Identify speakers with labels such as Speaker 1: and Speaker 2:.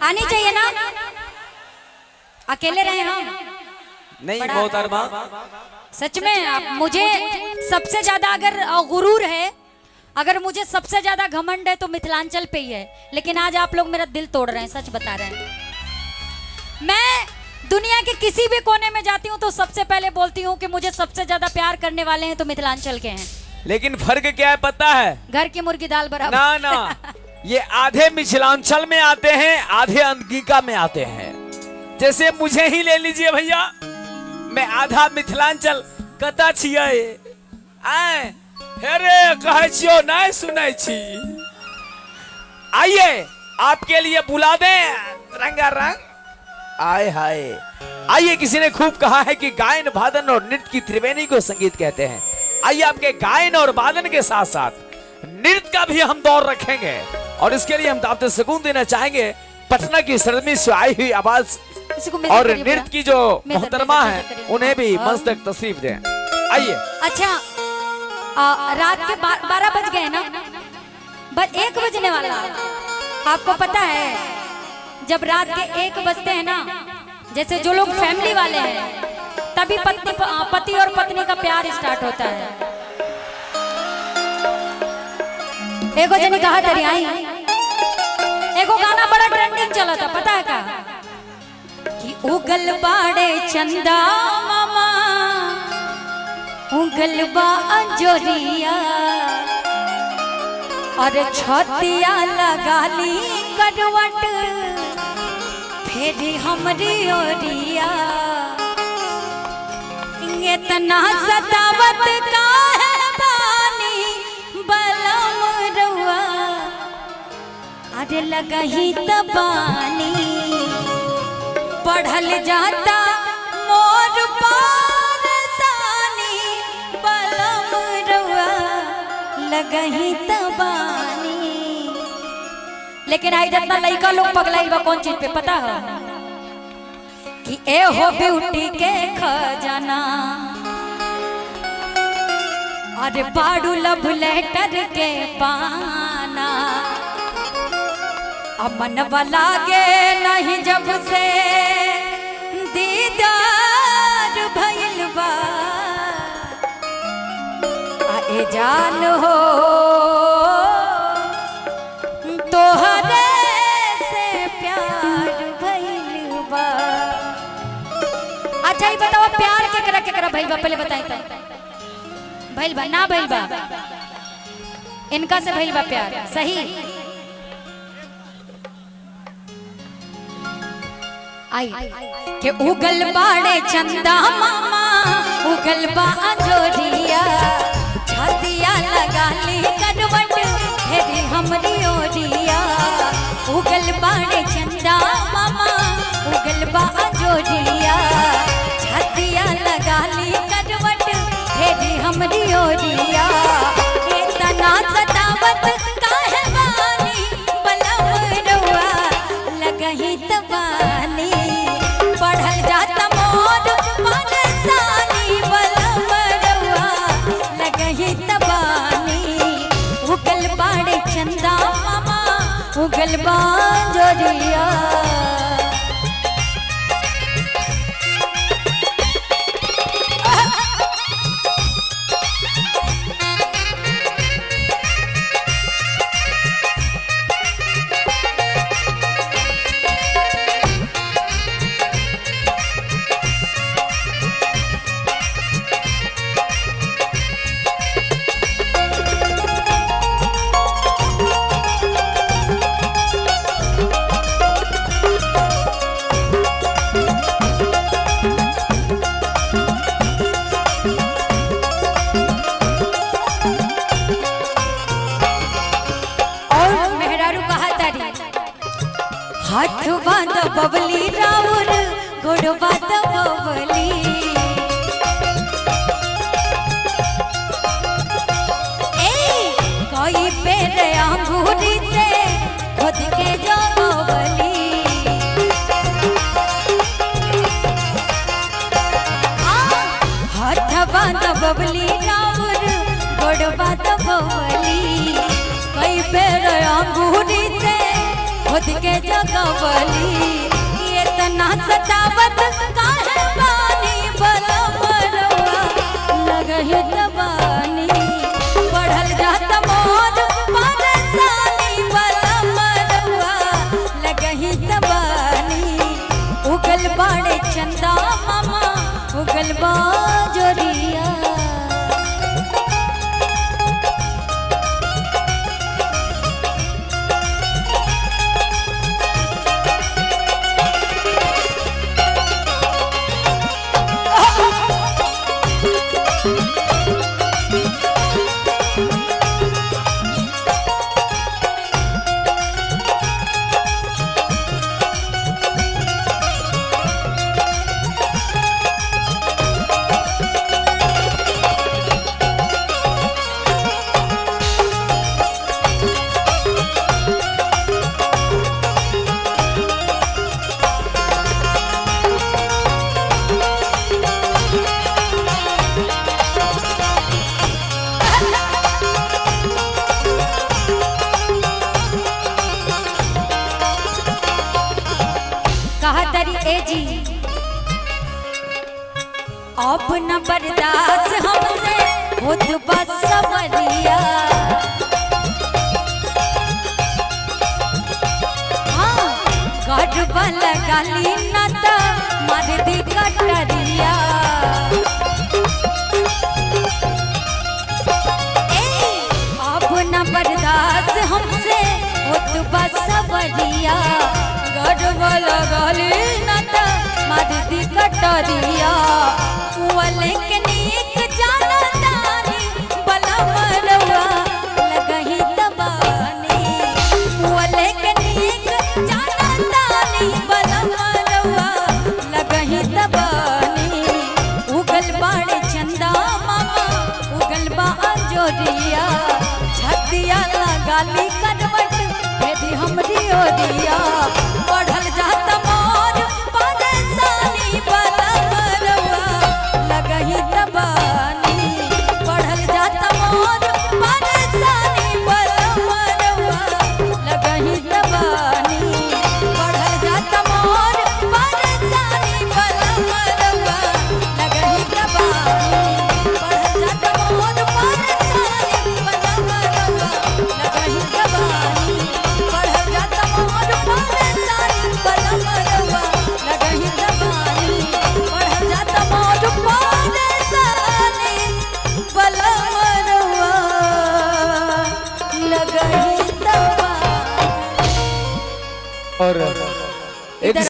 Speaker 1: आनी चाहिए ना? अकेले रहे हम
Speaker 2: नहीं मोहतरमा।
Speaker 1: सच में आप, मुझे सबसे ज्यादा अगर गुरूर है, अगर मुझे सबसे ज्यादा घमंड है तो मिथिलांचल पे ही है, लेकिन आज आप लोग मेरा दिल तोड़ रहे हैं, सच बता रहे हैं। मैं दुनिया के किसी भी कोने में जाती हूँ तो सबसे पहले बोलती हूँ कि मुझे सबसे ज्यादा प्यार करने वाले हैं तो मिथिलांचल के हैं।
Speaker 2: लेकिन फर्क क्या है पता है?
Speaker 1: घर की मुर्गी दाल बराबर।
Speaker 2: ना ना, ये आधे मिथिलांचल में आते हैं, आधे अंगिका में आते हैं। जैसे मुझे ही ले लीजिए भैया, मैं आधा मिथिलांचल कता छियै आए हेरे कहै छियो नहीं सुनै छी। आइए आपके लिए बुला दें रंगा रंग। आए हाय, आइए। किसी ने खूब कहा है कि गायन वादन और नृत्य की त्रिवेणी को संगीत कहते हैं। आइए आपके गायन और वादन के साथ साथ नृत्य का भी हम दौर रखेंगे और इसके लिए हम दावत सुकून देना चाहेंगे पटना की सरजमी से आई हुई आवाज और नृत्य की जो मोहतरमा है उन्हें भी मंच तक तशरीफ दें। आइए।
Speaker 1: अच्छा, रात के 12 बज गए ना, बस 1 बजने वाला। आपको पता है जब रात के 1 बजते हैं ना, जैसे जो लोग फैमिली वाले हैं तभी पत्नी पति और पत्नी का प्यार स्टार्ट होता है। एगो जनी कहा तरी आई, एगो गाना बड़ा ट्रेंडिंग चला था, पता है का कि उगल बाड़े चंदा मामा उगल बा अंजोरिया और छतिया लगा ली करवट फिर हमरी ओरिया, इतना सतावत का है बानी बलम रुआ अरे लगही तबानी पढ़ल जाता मोर पारसानी बलम रुआ लगही तबानी। लेकिन आई जितना लड़का लोग पगलाइल बा कौन चीज पे पता है कि ए हो ब्यूटी के खजाना अरे पाड़ू लव लेटर के पाना, अमन वाला गे नहीं जब से दीदार भइल बा, आए जान हो तोहरे से प्यार भइल बा। अच्छा ये बताओ प्यार केकरा केकरा भइल बा, पहले बताई तो। भइल बा ना भइल बा? इनका से भइल बा प्यार, सही? आई के उगल बाड़े चंदा मामा उगल बा अंजोरिया छतिया लगा ली करवट फेरी हमरी ओरिया, उगल बाड़े चंदा मामा उगल बा अंजोरिया छतिया लगा ली करवट फेरी हमरी ओरिया, इतना सतावत काहे बानी बलम रुआ लगही तबानी पढ़ल जाता मोर पारसानी बलम रुआ लगही तबानी, उगल बाड़े चंदा मामा उगल बांजोरिया। हाथ बांध बबली राउर गोड़ बांध बबली, ए कोई पेड़ अंगूरी से खुद के जो बबली, हाथ बांध बबली राउर गोड़ बांध बबली, कई पेड़ अंगूरी से खुद के जगवली। इतना सतावत काहे बानी बलम रउआ लगही तबानी। बढ़ल जात मोर परेशानी बलम रउआ लगही तबानी। उगल बाड़े चंदा मामा उगल बाजोरिया। कहा तरी ए जी अब न बर्दाश्त हमसे खुद बस सवरिया। हाँ गढ़ लगाली न त मार दी कटरिया। ए अब न बर्दाश्त हमसे खुद बस सवरिया। गढ़ लगाली न त मार दी कटरिया। वाले के नीक जाना तानी बलम रउआ लगही तबानी। वाले के नीक जाना तानी बलम रउआ लगही तबानी। उगल बाड़े चंदा मामा उगल बा अंजोरिया। छतिया लगाली करवट भेदी हमरी ओरिया। बढ़ल जात मोर परेशानी बलम रउआ लगही तबानी। बढ़ल जात मोर परेशानी बलम रउआ लगही तबानी। बढ़ल जात मोर परेशानी बलम रउआ लगही तबानी। बढ़ल जात मोर परेशानी बलम रउआ लगही तबानी। बढ़ल जात मोर परेशानी बलम रउआ लगही तबानी। बढ़ल जात मोर परेशानी बलम रउआ लगही तबानी।
Speaker 2: और एक